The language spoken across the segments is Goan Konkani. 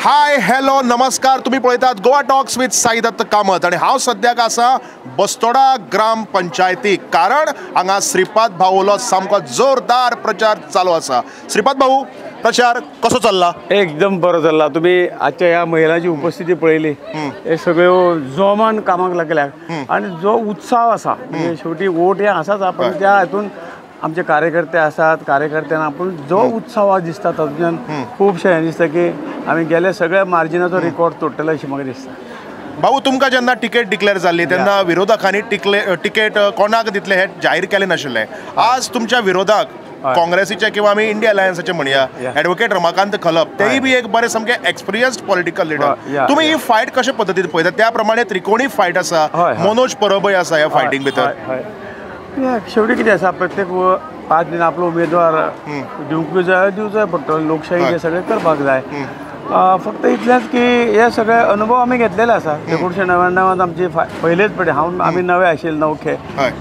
हाय हॅलो नमस्कार, तुम्ही पळयतात गोवा टॉक्स विथ साईदत्त कामत आणि हांव सद्याक आसा बस्तोडा ग्राम पंचायती, कारण हांगा श्रीपाद भाऊलो सामको जोरदार प्रचार चालू आसा। श्रीपाद भाऊ, प्रचार कसो चल्ला? एकदम बरो चल्ला। तुम्ही आजच्या ह्या महिलांची उपस्थिती पळयली, हे सगळ्यो जोमान कामाक लागल्या आणि जो उत्साह आसा, म्हणजे शेवटी वोट हे आसाच, पण त्या हातून आमचे कार्यकर्ते आसात, कार्यकर्त्यांना आपण जो उत्साह दिसता तातूंतल्यान खुबशें हें दिसता की आमी गेले सगळ्या मार्जिनाचो रिकॉर्ड तोडटले अशें म्हाका दिसता। भाऊ, तुमकां जेन्ना तिकेट डिक्लेअर जाल्ली तेन्ना विरोधकांनी तिकेट कोणाक दितले हें जाहीर केलें नाशिल्लें। आज तुमच्या विरोधाक काँग्रेसीचे किंवा आमी इंडिया अलायन्साचे म्हणया एडवोकेट रमाकांत खलप, तेय बी एक बरे सामके एक्सपिरियन्स्ड पॉलिटिकल लिडर। तुमी ही फायट कशे पद्दतीन पळयता? त्या प्रमाणे त्रिकोणी फायट आसा, मनोज परबय आसा ह्या फायटींग भितर। शेवटी कितें आसा, प्रत्येक 5 दिन आपलो उमेदवार दिवंकूय जाय, दिवचोय पडटलो, लोकशाही हे सगळें करपाक जाय। फक्त इतलेंच की हे सगळे अनुभव आमी घेतलेले आसा। 1999 आमची पयलेच पडे हांव आमी नवे आशिल्ले नवखे,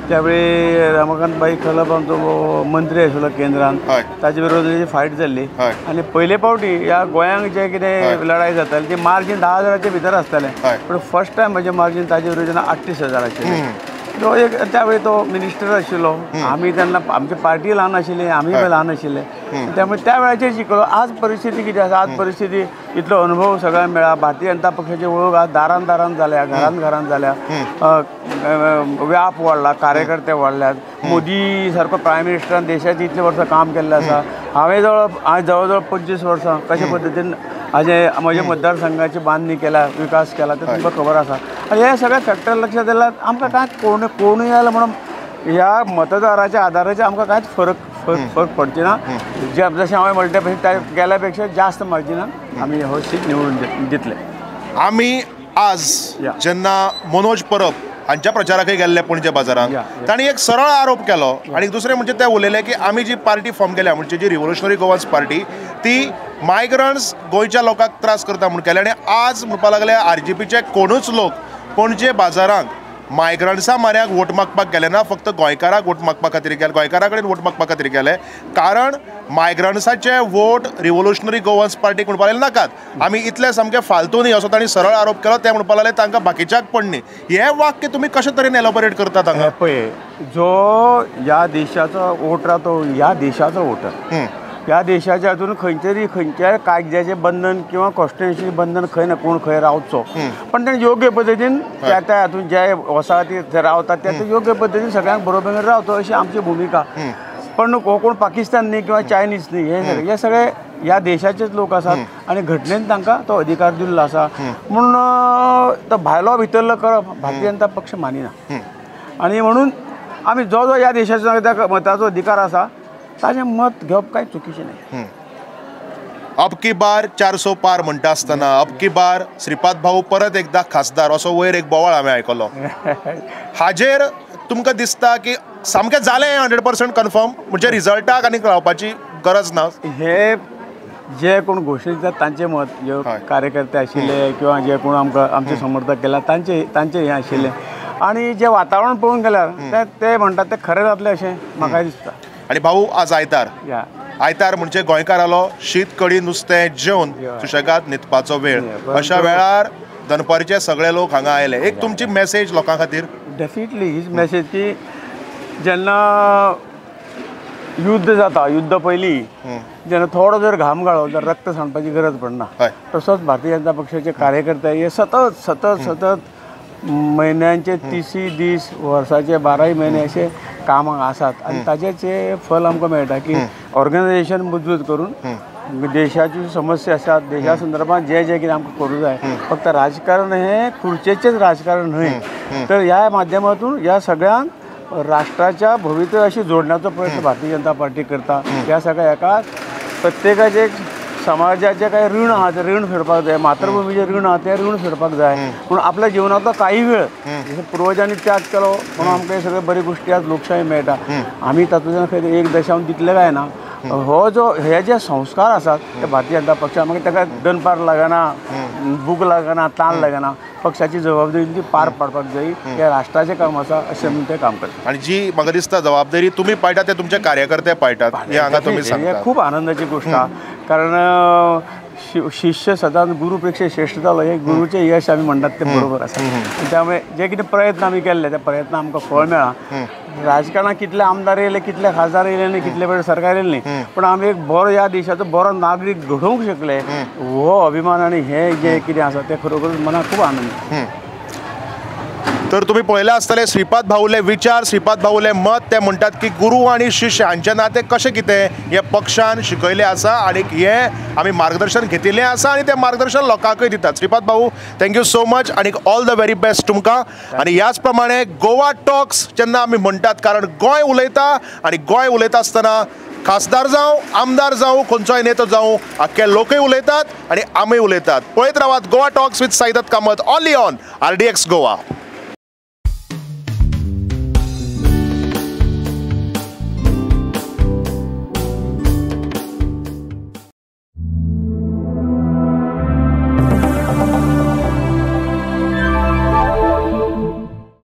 त्यावेळी रमाकांत भाई खलप आमचो मंत्री आशिल्लो केंद्रान, ताजे बरोबर फायट जाल्ली आनी पयले फावटी ह्या गोंयांक जे कितें लढाई जाताली ती मार्जीन 10,000 भितर आसतालें, पूण फर्स्ट टायम म्हजें मार्जीन ताजे बरोबर 38,000 आशिल्लें। तो एक त्यावेळी तो मिनिस्टर आशिल्लो, आमी तेन्ना आमची पार्टी ल्हान आशिल्ली, आमी ल्हान आशिल्ले, त्यामुळे त्या वेळाचेर शिकलो। आज परिस्थिती कितें आसा, आज परिस्थिती इतलो अनुभव सगळ्यांक मेळ्ळा, भारतीय जनता पक्षाची वळख आज दारान दारान जाल्या, घरान घरान जाल्या, व्याप वाडला, कार्यकर्ते वाडल्यात, मोदी सारको प्रायम मिनिस्टरान देशाचें इतलीं वर्सां काम केल्लें आसा। हांवें जवळ जवळ 25 वर्सां कशे पद्दतीन हाजे म्हज्या मतदारसंघाची बांदणी केल्या, विकास केला, ते तुमकां खबर आसा। आनी हे सगळे फॅक्टर लक्षात दिल्यार आमकां कांय कोणूय आयलो म्हणून ह्या मतदाराच्या आदाराचेर आमकां कांयच फरक फरक पडची ना। जशें हांवें म्हणलें त्या पेक्षा गेल्या पेक्षा जास्त मार्जिनान आमी हो सीट निवडून दितले। आमी आज जेन्ना मनोज परब हांच्या प्रचाराकय गेल्ले पणजे बाजारांत, तांणी एक सरळ आरोप केलो आनी दुसरें म्हणजे ते उलयले की आमी जी पार्टी फॉर्म केल्या म्हणजे जी रिव्होल्युशनरी गोवन्स पार्टी, ती मायग्रंट्स गोंयच्या लोकांक त्रास करता म्हूण केले। आनी आज म्हणपाक लागले आरजीपीचे कोणूच लोक पणजे बाजारांत मायग्रंट्सा माऱ्याक वोट मागपाक गेले ना, फक्त गोंयकाराक वोट मागपा खातीर गेले, गोंयकारा कडेन वोट मागपा खातीर गेले, कारण मायग्रंट्साचे वोट रिव्होल्युशनरी गोवन्स पार्टीक म्हणपाक लागले नाकात, आमी इतले सामके फालतू न्ही असो तांणी सरळ आरोप केलो। ते म्हणपाक लागले तांकां बाकीच्याक पडनी। हें वाक्य तुमी कशे तरेन एलोबरेट करतात हांगा? पळय, जो ह्या देशाचो वोटर तो ह्या देशाचो वोटर, ह्या देशाच्या हातून खंयचे तरी खंयच्याय कायद्याचें बंधन किंवा कॉन्स्टिट्युशनाचें बंधन खंय ना कोण खंय रावचो, पण तेणें योग्य पद्दतीन त्या त्या हातून जे वसाहती रावतात त्या योग्य पद्दतीन सगळ्यांक बरोबर रावचो अशी आमची भुमिका। पण हो कोण पाकिस्तान न्ही किंवा चायनीज न्ही, हे हे सगळे ह्या देशाचेच लोक आसात आनी घटनेन तांकां तो अधिकार दिल्लो आसा, म्हणून तो भायलो भितरलो करप भारतीय जनता पक्ष मानिना। आनी म्हणून आमी जो जो ह्या देशाचो त्या मताचो अधिकार आसा ताजें मत घेवप कांय चुकीचें न्ही। अब की बार 400 पार म्हणटा आसतना अब की बार श्रीपाद भाऊ परत एकदा खासदार असो वयर एक बोवाळ हांवें आयकलो, हाजेर तुमकां दिसता की सामकें जालें 100% कन्फर्म, म्हणजे रिजल्टाक आनी रावपाची गरज ना? हे जे कोण घोशणा दितात तांचें मत, जे कार्यकर्ते आशिल्ले किंवा जे कोण आमकां आमचे समर्थक केला तांचे तांचें हें आशिल्लें, आनी जें वातावरण पळोवंक गेल्यार ते म्हणटात तें खरें जातलें अशें म्हाका दिसता। आनी भाऊ, आज आयतार, आयतार म्हणजे गोंयकारालो शीत कडी नुस्तें जेवन सुशेगाद न्हिदपाचो वेळ, अशा वेळार दनपारचे सगळे लोक हांगा आयले, एक तुमची मॅसेज लोकां खातीर? डेफिनेटली हीच मॅसेज की जेन्ना युद्ध जाता, युद्ध पयलीं जेन्ना थोडो जर घाम गाळो जाल्यार रक्त सांडपाची गरज पडना, तसोच भारतीय जनता पक्षाचे कार्यकर्ते हे सतत सतत सतत म्हयन्यांचे 30 दीस, वर्साचे 12 म्हयने अशे कामाक आसात आनी ताजेच फल आमकां मेळटा की ऑर्गनायझेशन मजबूत करून देशाची समस्या आसात, देशा संदर्भात जे जे कितें आमकां करूंक जाय, फक्त राजकारण हें खुर्चेचेंच राजकारण न्हय, तर ह्या माध्यमातून ह्या सगळ्यांक राष्ट्राच्या भवितव्याशी जोडण्याचो प्रयत्न भारतीय जनता पार्टी करता। ह्या सगळ्या एका प्रत्येकाचे समाजाचे काय ऋण आहा ते ऋण फेडपाक जाय, मातृभूमीचें ऋण आहा तें ऋण फेडपाक जाय, पूण आपल्या जिवनांतलो काही वेळ जशें पुर्वजांनी त्याग केलो म्हणून आमकां हे सगळे बरी गोश्टी आज लोकशाही मेळटा, आमी तातूंतल्यान खंय एक दशावन दितले काय ना, हो जो हे जे संस्कार आसात ते भारतीय जनता पक्षान मागीर ताका दनपार लागना, भूक लागना, ताण लागना, पक्षाची जबाबदारी ती पार पाडपाक जाय, हे राष्ट्राचें काम आसा अशें म्हणून ते काम करता। आनी जी म्हाका दिसता जबाबदारी तुमी पाळटात ते तुमचे कार्यकर्ते पाळटात, हे हांगा तुमी सांगता, खूब आनंदाची गोश्ट आहा, कारण शिष्य सदांच गुरू पेक्षा श्रेष्ठ जालो हे गुरूचें यश आमी म्हणटात तें बरोबर आसा. त्यामुळे जे कितें प्रयत्न आमी केल्ले त्या प्रयत्न आमकां फळ मेळ्ळां. राजकारणात कितले आमदार येयले, कितले खासदार येयले न्ही, कितले वेळ सरकार येयले न्ही, पण आमी एक बरो ह्या देशाचो बरो नागरीक घडोवंक शकले हो अभिमान आनी हे जे कितें आसा तें खरोखर मनाक खूब आनंद. तर तुम्ही पळयले आसतले श्रीपाद भाऊले विचार, श्रीपाद भाऊले मत. ते म्हणटात की गुरू आनी शिष्य हांचें नातें कशें कितें हें पक्षान शिकयलें आसा आनी हें आमी मार्गदर्शन घेतिल्लें आसा आनी तें मार्गदर्शन लोकांकूय दितात. श्रीपाद भाऊ, thank you so much आनी ऑल the very best तुमकां. आनी ह्याच प्रमाणे गोवा टॉक्स जेन्ना आमी म्हणटात, कारण गोंय उलयता आनी गोंय उलयता आसतना खासदार जावं, आमदार जावं, खंयचोय नेतो जावं, आख्खे लोकूय उलयतात आनी आमी उलयतात. पळयत रावात Goa talks with Saidatt Kamat only on RDX Goa.